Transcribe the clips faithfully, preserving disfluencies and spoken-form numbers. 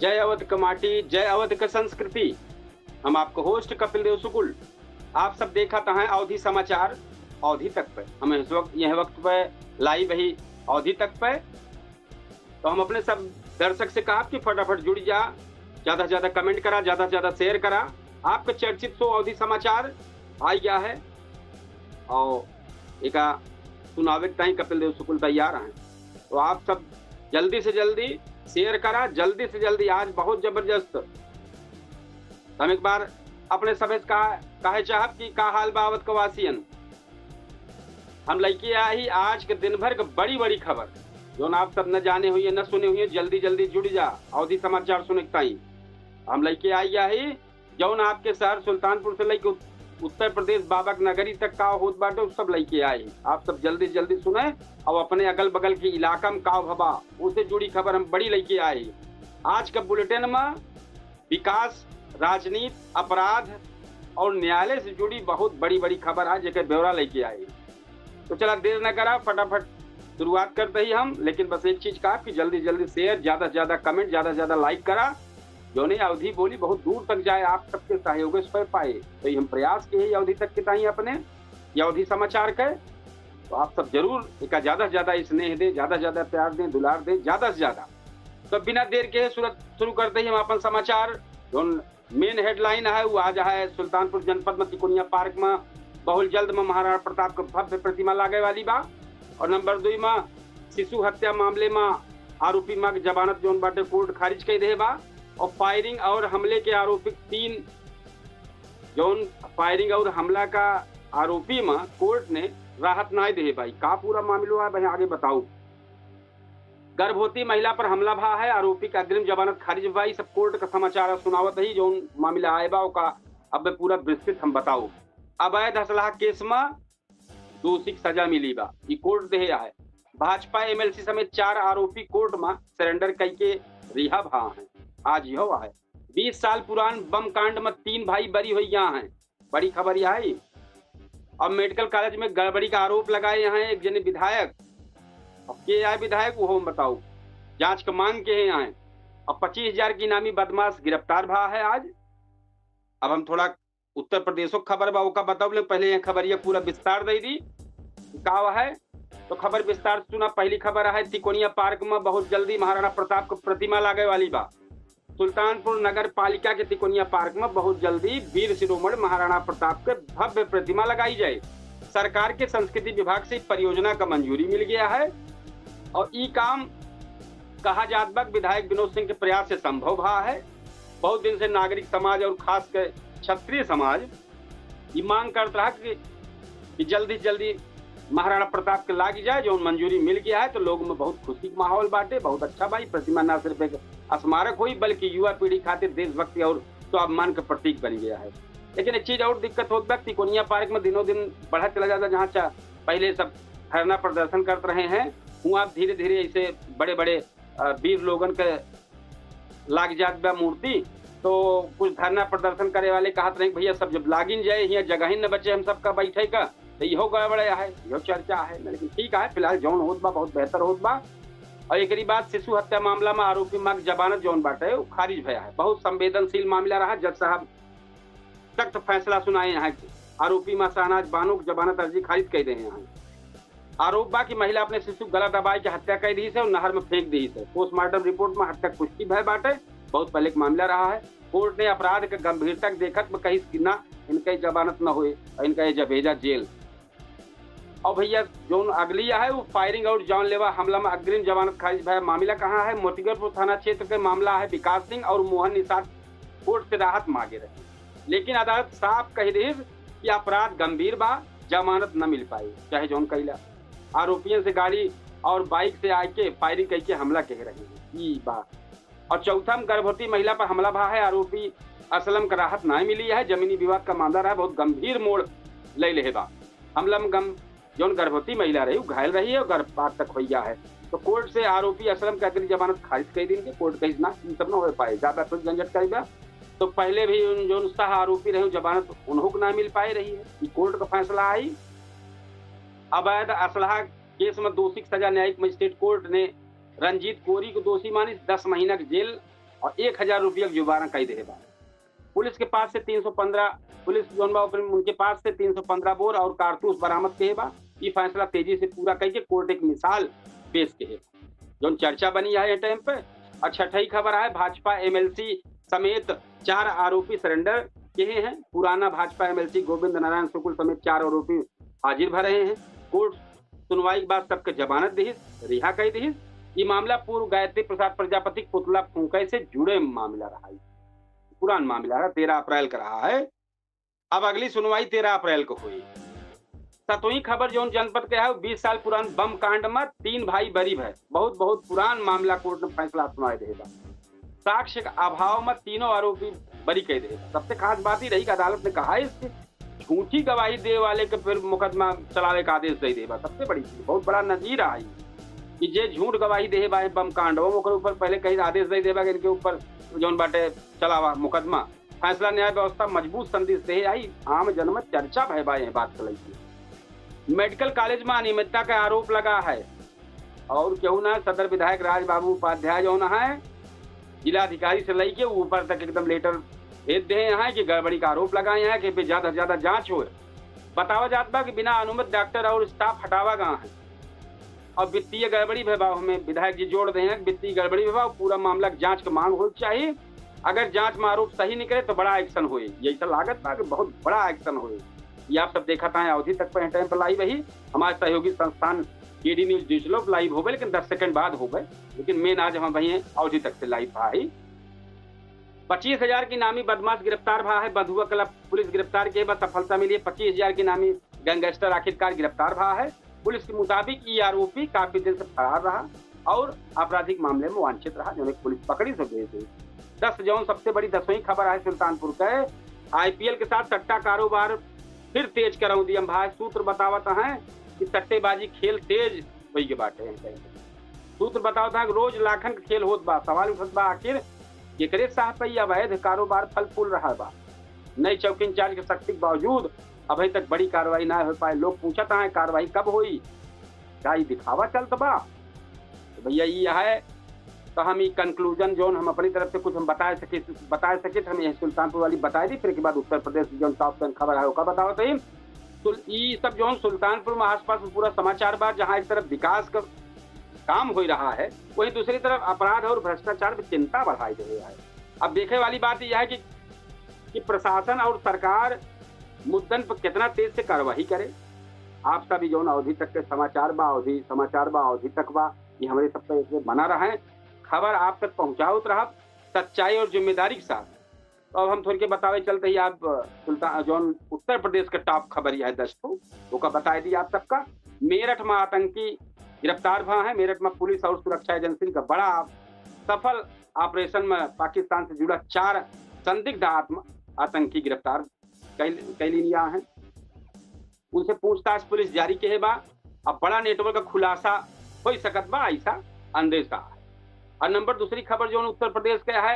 जय अवध क माटी, जय अवध क संस्कृति। हम आपको होस्ट कपिल देव शुक्ल। आप सब देखत हैं अवधी समाचार अवधी तक पे। हम इस वक्त, यह वक्त पे लाइव ही अवधी तक पे। तो हम अपने सब दर्शक से कहा कि फटाफट जुड़ जा, ज्यादा से ज्यादा कमेंट करा, ज्यादा से ज्यादा शेयर करा। आपका चर्चित शो अवधी समाचार आ गया है और एका सुनावे के ताई कपिल देव शुक्ल तैयार हैं। तो आप सब जल्दी से जल्दी शेयर करा, जल्दी से जल्दी। आज बहुत जबरदस्त। हम एक बार अपने सभे से कहा, कहे चाहब कि का हाल बा अवध क वासियन। हम लइके आए ही आज के दिन भर के बड़ी बड़ी खबर, जौन आप सब न जाने हुए, न सुने हुए, जल्दी जल्दी जुड़ जा अवधी समाचार सुने के ताई। हम लइके आई ही जौन आपके शहर सुल्तानपुर से लइके उत-, उत्तर प्रदेश बाबा के नगरी तक का होत बाटे, उ सब लइके आए ही। आप सब जल्दी जल्दी सुने और अपने अगल बगल के इलाका में का भबा, उसे जुड़ी खबर हम बड़ी लइके आए ही। आज का बुलेटिन में विकास, राजनीति, अपराध और न्यायालय से जुड़ी बहुत बड़ी बड़ी खबर है, जेकर ब्यौरा लइके आए ही। तो चला देर न करा, फटाफट शुरुआत करते ही हम। लेकिन बस एक चीज कहा कि जल्दी जल्दी शेयर, ज्यादा से ज्यादा कमेंट, ज्यादा से ज्यादा लाइक करा, जौने अवधी बोली बहुत दूर तक जाए, आप सबके सहयोग से पाए। तो ये हम प्रयास के ही अवधी तक के ताई अपने, ये अवधी समाचार के। तो आप सब जरूर एका ज्यादा से ज्यादा स्नेह दें, ज्यादा से ज्यादा प्यार दें, दुलार दें, ज्यादा से ज्यादा। तो बिना देर के शुरू, शुरू करते ही हम अपन समाचार, जौन मेन हेडलाइन है, वो आज है सुल्तानपुर जनपद में तिकोनिया पार्क में बहुत जल्द में महाराणा प्रताप के भव्य प्रतिमा लागे वाली बा। और नंबर दुई में शिशु हत्या मामले में आरोपी माँ के जमानत जौन बाटे कोर्ट खारिज कर दे बा। और फायरिंग और हमले के आरोपी तीन, जौन फायरिंग और हमला का आरोपी में कोर्ट ने राहत ना दे भाई। का पूरा मामलो है भाई, आगे बताओ। गर्भवती महिला पर हमला भा है, आरोपी के अग्रिम जमानत खारिज बा। ई सब कोर्ट का समाचार सुनावत ही, जौन मामला आए बा ओका अब पूरा विस्तृत हम बताओ। अवैध असलहा केस में दोषी के सजा मिली बा, ई कोर्ट देहे है। भाजपा एमएलसी समेत चार आरोपी कोर्ट में सरेंडर कई के रिहा भा हैं। आज यह है बीस साल पुरान बम कांड में तीन भाई बरी हो गया हैं। बड़ी खबर यह है। अब मेडिकल कॉलेज में गड़बड़ी का आरोप लगाए यहाँ एक जने विधायक। अब के आए विधायक, वो हम बताओ, जांच का मांग के हैं यहाँ। अब पच्चीस हजार की इनामी बदमाश गिरफ्तार भा है आज। अब हम थोड़ा उत्तर प्रदेशों की खबर बा, ओका बताओ, लेकिन पहले यह खबरिया पूरा विस्तार दे दी, का है। तो खबर विस्तार सुना। पहली खबर है, तिकोनिया पार्क में बहुत जल्दी महाराणा प्रताप की प्रतिमा लागे वाली बा। सुल्तानपुर नगर पालिका के तिकोनिया पार्क में बहुत जल्दी वीर शिरोमणि महाराणा प्रताप के भव्य प्रतिमा लगाई जाए। सरकार के संस्कृति विभाग से परियोजना का मंजूरी मिल गया है और ई काम कहा जात बा कि विधायक विनोद सिंह के प्रयास से संभव भा है। बहुत दिन से नागरिक समाज और खास कर क्षत्रिय समाज ई मांग करत रहा कि, कि जल्दी से जल्दी महाराणा प्रताप के लागी जाए, जौन मंजूरी मिल गया है, तो लोग में बहुत खुशी के माहौल बाटे, बहुत अच्छा बा। ई प्रतिमा ना सिर्फ एक स्मारक होई, बल्कि युवा पीढ़ी खातिर देशभक्ति और स्वाभिमान के प्रतीक बन गया है। लेकिन एक चीज और दिक्कत होत बा, तिकोनिया पार्क में दिनों दिन बढ़त चला जाता, जहाँ चा-, पहले सब धरना प्रदर्शन करत रहे हैं, हुआ धीरे धीरे ऐसे बड़े बड़े, अ, वीर लोगन के लाग जात बा मूर्ति। तो कुछ धरना प्रदर्शन करे वाले कहत रहे कि भैया, सब जब लागिन जाए, हियाँ जगह ही न बचे हम सबका बैठे का, तो इहो गड़बड़ है, इहो चर्चा है। लेकिन ठीक है, फिलहाल जौन होत बा बहुत बेहतर होत बा। और एकरी बाद शिशु हत्या मामला में आरोपी माँ के जमानत जौन बाटे, वो खारिज भया है। बहुत संवेदनशील मामला रहा, जज साहब सख्त फैसला सुनाए यहाँ के। आरोपी माँ शहनाज बानो की जमानत अर्जी खारिज कर दे यहाँ। आरोप बा कि महिला अपने शिशु गला दबाए के हत्या कर दी से और नहर में फेंक दी से। पोस्टमार्टम रिपोर्ट में हत्या पुष्टि भय बाटे, बहुत पहले के मामला रहा है। कोर्ट ने अपराध के गंभीरता के देखत में कही कि ना, इनका जमानत न होए और इनका ये जबेजा जेल। और भैया, जौन अगली है, वो फायरिंग और जानलेवा हमला में अग्रिम जमानत खारिज भय मामला कहाँ है? मोतीगरपुर थाना क्षेत्र के मामला है। विकास सिंह और मोहन निषाद कोर्ट से राहत मांगे रहे, लेकिन अदालत साफ कह रही कि अपराध गंभीर बा, जमानत न मिल पाई, चाहे जौन कैला। आरोपियन से गाड़ी और बाइक से आके फायरिंग करके हमला कह रहे हैं, ई बा। और चौथा में गर्भवती महिला पर हमला भा है, आरोपी असलम का राहत ना मिली है। जमीनी विवाद का मामला रहा, बहुत गंभीर मोड़ ले ले बा। हमला में गम-, जौन गर्भवती महिला रही, वो घायल रही है और गर्भपात तक हो गया है। तो कोर्ट से आरोपी असलम के अग्रिम जमानत खारिज कर दी के। कोर्ट कही ना, ई सब ना हो पाए, ज्यादा कुछ झंझट करेगा। तो पहले भी उन जौन सह आरोपी रहे, जमानत उन्हों को ना मिल पाए रही है, ये कोर्ट का फैसला आई। अवैध असलहा केस में दोषी की सजा न्यायिक मजिस्ट्रेट कोर्ट ने रंजीत कोरी को दोषी मानी, दस महीना की जेल और एक हजार रुपया के जुर्माना कई देहे बा। पुलिस के पास से तीन सौ पन्द्रह, पुलिस जौन बा ओकरे, उनके पास से तीन सौ पन्द्रह बोर और कारतूस बरामद किहे बा। ई फैसला तेजी से पूरा कई के कोर्ट एक मिसाल पेश किहे बा, जौन चर्चा बनी है ये टाइम पे। और छठई खबर है, भाजपा एमएलसी समेत चार आरोपी सरेंडर किहे हैं। पुराना भाजपा एमएलसी गोविंद नारायण शुक्ल समेत चार आरोपी हाजिर भा रहे हैं। कोर्ट सुनवाई के बाद सबके जमानत दिहिस, रिहा कई दिहिस। ई मामला पूर्व गायत्री प्रसाद प्रजापति के पुतला फूंके से जुड़े मामला रहा है। पुरान मामला है, तेरह अप्रैल का रहा है। अब अगली सुनवाई तेरह अप्रैल को हुई। सतवीं खबर जौन जनपद के है, बीस साल पुरान बम कांड में तीन भाई बरी भए। बहुत, बहुत पुरान मामला, कोर्ट ने फैसला सुनाए देहे बा। साक्ष्य के अभाव में तीनों आरोपी बरी कह देहे बा। सबसे खास बात ही रही कि अदालत ने कहा है कि झूठी गवाही देवे वाले के फिर मुकदमा चलावे का आदेश दे देबा। सबसे बड़ी चीज, बहुत बड़ा नजीर आई कि जे झूठ गवाही देहे बा बम कांड, वो ओकर ऊपर पहले कहीं आदेश दे देबा कि इनके ऊपर जौन बाटे चलावा मुकदमा। फैसला न्याय व्यवस्था मजबूत संदेश दे आई, आम जन में चर्चा भय बा यह बात के लेके। मेडिकल कॉलेज में अनियमितता का आरोप लगा है और केहू ना, सदर विधायक राजबाबू उपाध्याय जौन है, जिलाधिकारी से लेके ऊपर तक एकदम लेटर भेज दे हैं कि गड़बड़ी का आरोप लगाए हैं कि बे ज्यादा से ज्यादा जांच होए। बतावा जात बा कि बिना अनुमति डॉक्टर और स्टाफ हटावा गया है और वित्तीय गड़बड़ी भय बा। हमें विधायक जी जोड़ दे हैं कि वित्तीय गड़बड़ी भय बा, पूरा मामला की जांच की मांग होई चाहिए। अगर जांच में आरोप सही निकले तो बड़ा एक्शन होए, यही तो लागत बा कि बहुत बड़ा एक्शन होए। ये आप सब देखा था अवधी तक पे टाइम पर लाइव ही हमारे सहयोगी संस्थान केडी न्यूज डिजिटल लाइव हो गए, लेकिन दस सेकंड बाद हो गए। लेकिन मेन आज हम वही अवधी तक से लाइव था ही। पच्चीस हजार के इनामी बदमाश गिरफ्तार भा है, बंधुआ कला पुलिस गिरफ्तार के बाद सफलता मिली है। पच्चीस हजार के इनामी गैंगस्टर आखिरकार गिरफ्तार भा है। पुलिस के मुताबिक ई आरोपी काफी दिन से फरार रहा और आपराधिक मामले में वांछित रहा, जो पुलिस पकड़ी से भेज दी। दस जौन सबसे बड़ी दसवीं खबर है सुल्तानपुर के, आईपीएल के साथ सट्टा कारोबार फिर तेज करौं दियम भाई। सूत्र बतावत हैं कि सट्टेबाजी खेल तेज होई के बाटे। सूत्र बतावत हैं कि रोज लाखन के खेल होत बा। सवाल उठत बा, आखिर केकरे साह पे ई अवैध कारोबार फल फूल रहा बा? नई चौकी इंचार्ज के सख्ती के बावजूद अभी तक बड़ी कार्रवाई ना हो पाए। लोग पूछत हैं, कार्रवाई कब होई? का ई दिखावा चलत बा? तो भैया, ई है तो हम ई कंक्लूजन जौन हम अपनी तरफ से कुछ हम बताए सके, बताए सके, हम यही सुल्तानपुर वाली बताए दी। फिर के बाद उत्तर प्रदेश की जौन टॉप टेन खबर है, ओका बतावत ही। तो ई सब जौन सुल्तानपुर में आसपास में पूरा समाचार बा, जहाँ एक तरफ विकास का काम हो रहा है, वहीं दूसरी तरफ अपराध और भ्रष्टाचार में चिंता बढ़ाई दे रहा है। अब देखे वाली बात यह है कि, कि प्रशासन और सरकार मुद्दन पर कितना तेज से कार्रवाई करे। आप सभी जौन अवधी तक के समाचार बा, अवधी समाचार बा, अवधी तक बा, ये हमारे सब पे ऐसे बना रहे। खबर आप तक पहुँचावत रहब सच्चाई और जिम्मेदारी के साथ। तो अब हम थोड़ के बतावे चलते ही आप, अ, सुल्तान, जौन उत्तर प्रदेश का टॉप खबर यह है दस को, ओका बताए दी आप सबका। मेरठ में आतंकी गिरफ्तार भा है। मेरठ में पुलिस और सुरक्षा एजेंसी का बड़ा सफल ऑपरेशन में पाकिस्तान से जुड़ा चार संदिग्ध आत्म, आतंकी गिरफ्तार कैल-, कैलिन या है। उनसे पूछताछ पुलिस जारी के बा। अब बड़ा नेटवर्क का खुलासा हो सकत बा, ऐसा अंदेशा है। और नंबर दूसरी खबर जौन उत्तर प्रदेश के है,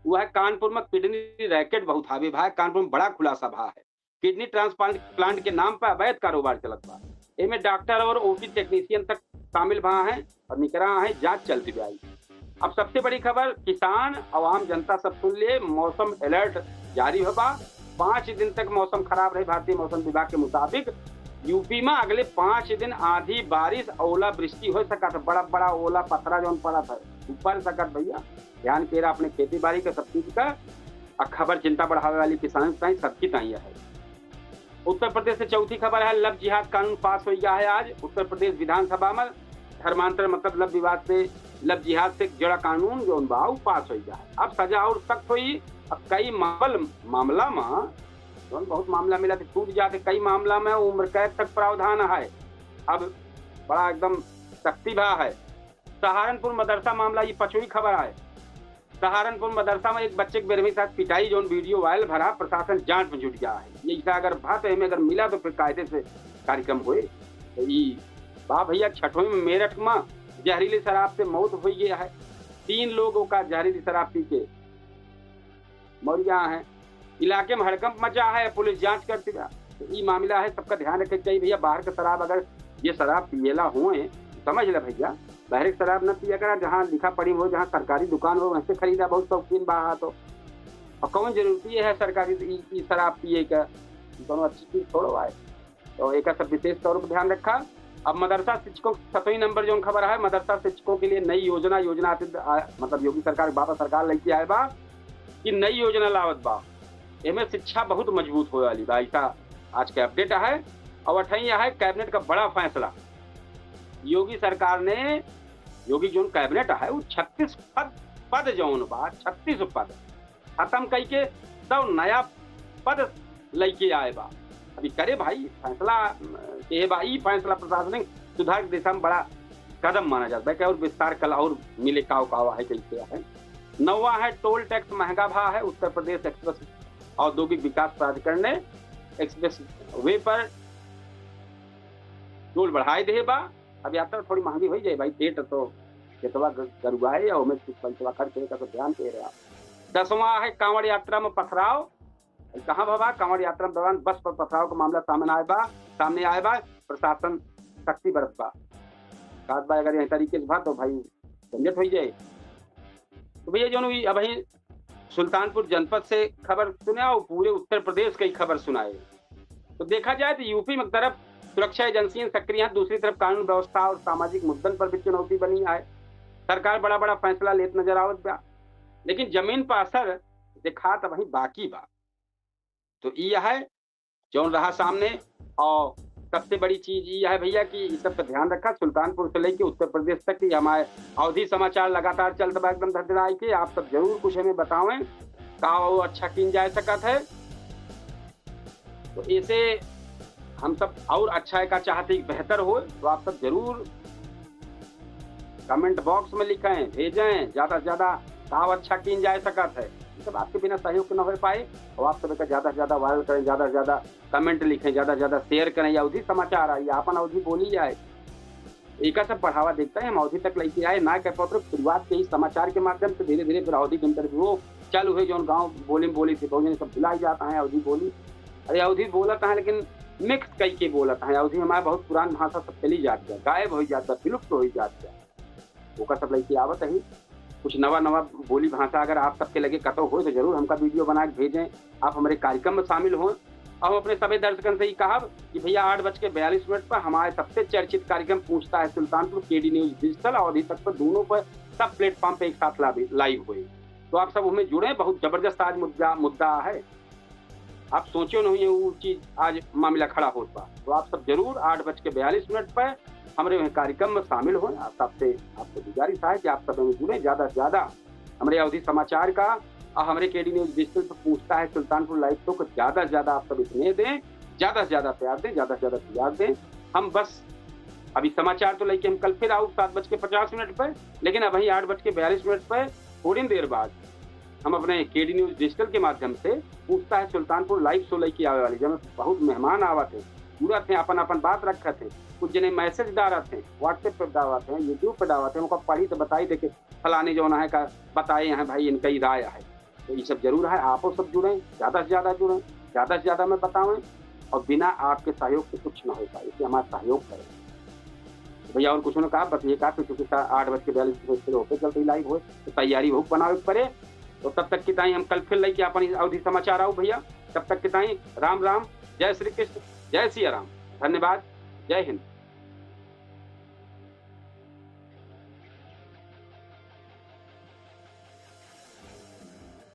वो है कानपुर में किडनी रैकेट बहुत हावी भा है। कानपुर में बड़ा खुलासा भा है। किडनी ट्रांसप्लांट प्लांट के नाम पर अवैध कारोबार चलत बा। एमे डॉक्टर और ओटी टेक्नीशियन तक शामिल भा हैं और निकरा हैं, जांच चलती बा। अब सबसे बड़ी खबर, किसान, आवाम, जनता सब सुन लिए, मौसम अलर्ट जारी हो बा। पाँच दिन तक मौसम खराब रही। भारतीय मौसम विभाग के मुताबिक यूपी में अगले पाँच दिन आंधी, बारिश, ओला वृष्टि हो सकत है। बड़ा बड़ा ओला पथरा जौन पड़त है, ऊपर सकत भैया, ध्यान केरा अपने खेती बाड़ी का, सब चीज का। आ खबर चिंता बढ़ावे वाली किसान ताई, सबकी ताई है। उत्तर प्रदेश से चौथी खबर है, लव जिहाद कानून पास हो गया है आज। उत्तर प्रदेश विधानसभा में धर्मांतर मतलब लव विवाद से, लव जिहाद से जुड़ा कानून जौन बा, उ पास हो गया है। अब सजा और सख्त होई। अब कई मामल-, मामला में जौन बहुत मामला मिला तो छूट जाते, कई मामला में उम्र कैद तक प्रावधान है। अब बड़ा एकदम सख्ती भा है। सहारनपुर मदरसा मामला, ये पचवी खबर है। सहारनपुर मदरसा में एक बच्चे के बेरहमी साथ पिटाई, जौन वीडियो वायरल भरा, प्रशासन जांच में जुट गया है। ये ऐसा अगर बात है, अगर मिला तो फिर कायदे से कार्यक्रम होए। तो ई बा भैया, छठवीं में मेरठ में जहरीली शराब से मौत हो गया है। तीन लोगों का जहरीली शराब पी के मर गया है। इलाके में हड़कंप मचा है, पुलिस जांच करती बा। तो ई मामला है, सबका ध्यान रखे चाहिए भैया। बाहर का शराब, अगर ये शराब पिएला हुए, समझ ले भैया, बहरे के शराब न पिया करा, जहाँ लिखा पढ़ी हो, जहाँ सरकारी दुकान हो, वहीं से खरीदा, बहुत शौकीन बा। हाँ, तो और कौन जरूरत ये है सरकारी ई, ई शराब पिए का? ई कौनो अच्छी चीज थोड़ो आए। तो एका सब विशेष तौर पर ध्यान रखा। अब मदरसा शिक्षकों, सतवीं नंबर जौन खबर है, मदरसा शिक्षकों के लिए नई योजना, योजना आते, आ, मतलब योगी सरकार, बाबा सरकार लेके आए बा कि नई योजना लावत बा। एमे शिक्षा बहुत मजबूत होए वाली बा, ऐसा आज के अपडेट है। और अठई है कैबिनेट का बड़ा फैसला। योगी सरकार ने, योगी जौन कैबिनेट है, वो छत्तीस पद, पद जौन बा, छत्तीस पद खत्म कई के सौ नया पद लइके आए बा। अभी करे भाई फैसला, अम, के बा, ई फैसला प्रशासनिक सुधार के दिशा में बड़ा कदम माना जात बा। और विस्तार कल और मिले, काव काव है, कैसे है। नौवा है टोल टैक्स महंगा भा है, उत्तर प्रदेश एक्सप्रेस औद्योगिक विकास प्राधिकरण ने एक्सप्रेस वे पर टोल बढ़ाए दे बा। अब यात्रा थोड़ी महंगी हो जाए भाई, पेट तो खेतवा ग-, गरुआए या ओमे कुछ पैसवा खर्च होए का तो ध्यान दे रहा। दसवां है कांवड़ यात्रा में पथराव। कहाँ भवा? कांवड़ यात्रा के दौरान बस पर पथराव का मामला सामने आए बा, सामने आए बा, प्रशासन सख्ती बरत बा। बात बा अगर यही तरीके से भा तो भाई झंझट हो जाए। तो भैया जौन हुई, अबही सुल्तानपुर जनपद से खबर सुने और पूरे उत्तर प्रदेश की खबर सुनाए। तो देखा जाए तो यूपी में एक तरफ सुरक्षा एजेंसियां सक्रिय हैं, दूसरी तरफ कानून व्यवस्था और सामाजिक मुद्दन पर भी चुनौती बनी है। सरकार बड़ा बड़ा फैसला लेत नजर आवत बा, लेकिन जमीन पर असर देखात अबही बाकी बा। तो ई है जौन रहा सामने। और सबसे बड़ी चीज ई है भैया कि ई सब पे ध्यान रखा, सुल्तानपुर से लेके उत्तर प्रदेश तक की हमारे अवधी समाचार लगातार चलत बा एकदम धड़धड़ाई के। आप सब जरूर कुछ हमें बतावें का वो अच्छा कीन जा सकत है। तो ऐसे हम सब और अच्छा का चाहते कि बेहतर हो, तो आप सब जरूर कमेंट बॉक्स में लिखें, भेजें, ज्यादा से ज्यादा का अच्छा कीन जा सकत है। ये सब आपके बिना सहयोग के न हो पाए। और आप सब एका ज्यादा से ज्यादा वायरल करें, ज्यादा से ज्यादा कमेंट लिखें, ज्यादा से ज्यादा शेयर करें। या अवधी समाचार आई, आपन अवधी बोली जाए, एका सब बढ़ावा देखता है, हम अवधी तक लेके आए। ना कह पात्र शुरुआत के ही समाचार के माध्यम से धीरे धीरे फिर अवधी के इंटरव्यू चालू हुए, जौन गाँव बोली में बोली थे, बहुत जने सब भुलाई जाता है अवधी बोली। अरे अवधी बोलत है लेकिन मिक्स कई के बोलत है। अवधी हमारे बहुत पुरान भाषा सब चली जात है, गायब हो जात है, विलुप्त हो जात है। ओका सब लेके आवत है कुछ नवा नवा बोली भाषा। अगर आप सबके लगे कतौ हो तो जरूर हमका वीडियो बना के भेजें, आप हमारे कार्यक्रम में शामिल हों। और हम अपने सभी दर्शकन से ही कहब कि भैया आठ बज के बयालीस मिनट पर हमारे सबसे चर्चित कार्यक्रम पूछता है सुल्तानपुर केडी न्यूज डिजिटल और अवधी तक पर दोनों पर सब प्लेटफॉर्म पे एक साथ लाइव हुए, तो आप सब उनमें जुड़ें। बहुत जबरदस्त आज मुद्दा मुद्दा है, आप सोचो नहीं है वो चीज आज मामला खड़ा होत बा। तो आप सब जरूर आठ बज के बयालीस मिनट पर हमरे वहीं कार्यक्रम में शामिल हों। आप सबसे आपसे गुजारिश है कि आप सब हमें जुड़ें, ज्यादा से ज्यादा हमरे अवधी समाचार का और हमरे केडी न्यूज डिजिटल पर पूछता है सुल्तानपुर लाइव शो को ज्यादा से ज्यादा आप सब स्नेह दें, ज्यादा से ज्यादा प्यार दें, ज्यादा से ज्यादा दुलार दें। हम बस अभी समाचार तो लेके हम कल फिर आउब सात बज के पचास मिनट पर, लेकिन अबही आठ बज के बयालीस मिनट पर थोड़ी देर बाद हम अपने केडी न्यूज डिजिटल के माध्यम से पूछता है सुल्तानपुर लाइव शो लेके आवे वाली, जब बहुत मेहमान आवत हैं, जुड़त हैं, अपन अपन बात रखत हैं, कुछ जने मैसेज डालत हैं, WhatsApp पे डालत हैं, YouTube पे डालत हैं, उनका पढ़ी तो बताई देखे फलाने जौन है का बताए हैं भाई, इनका ही राय है। तो ये सब जरूर है, आपो सब जुड़ें, ज्यादा से ज्यादा जुड़ें, ज्यादा से ज्यादा में बतावें, और बिना आपके सहयोग के कुछ ना हो पाए, इसलिए हमारा सहयोग करें। तो भैया और कुछ ना कहा, बस ये कहा कि चूंकि सा-, आठ बज के बयालीस मिनट से होते चलते ही लाइव हो, तो तैयारी बहुत बनावे के पड़े। तो तब तक की ताई हम कल फिर लेके अपन अवधी समाचार आउब भैया, तब तक की ताई राम राम, जय श्री कृष्ण, जय सिया राम, धन्यवाद, जय हिंद।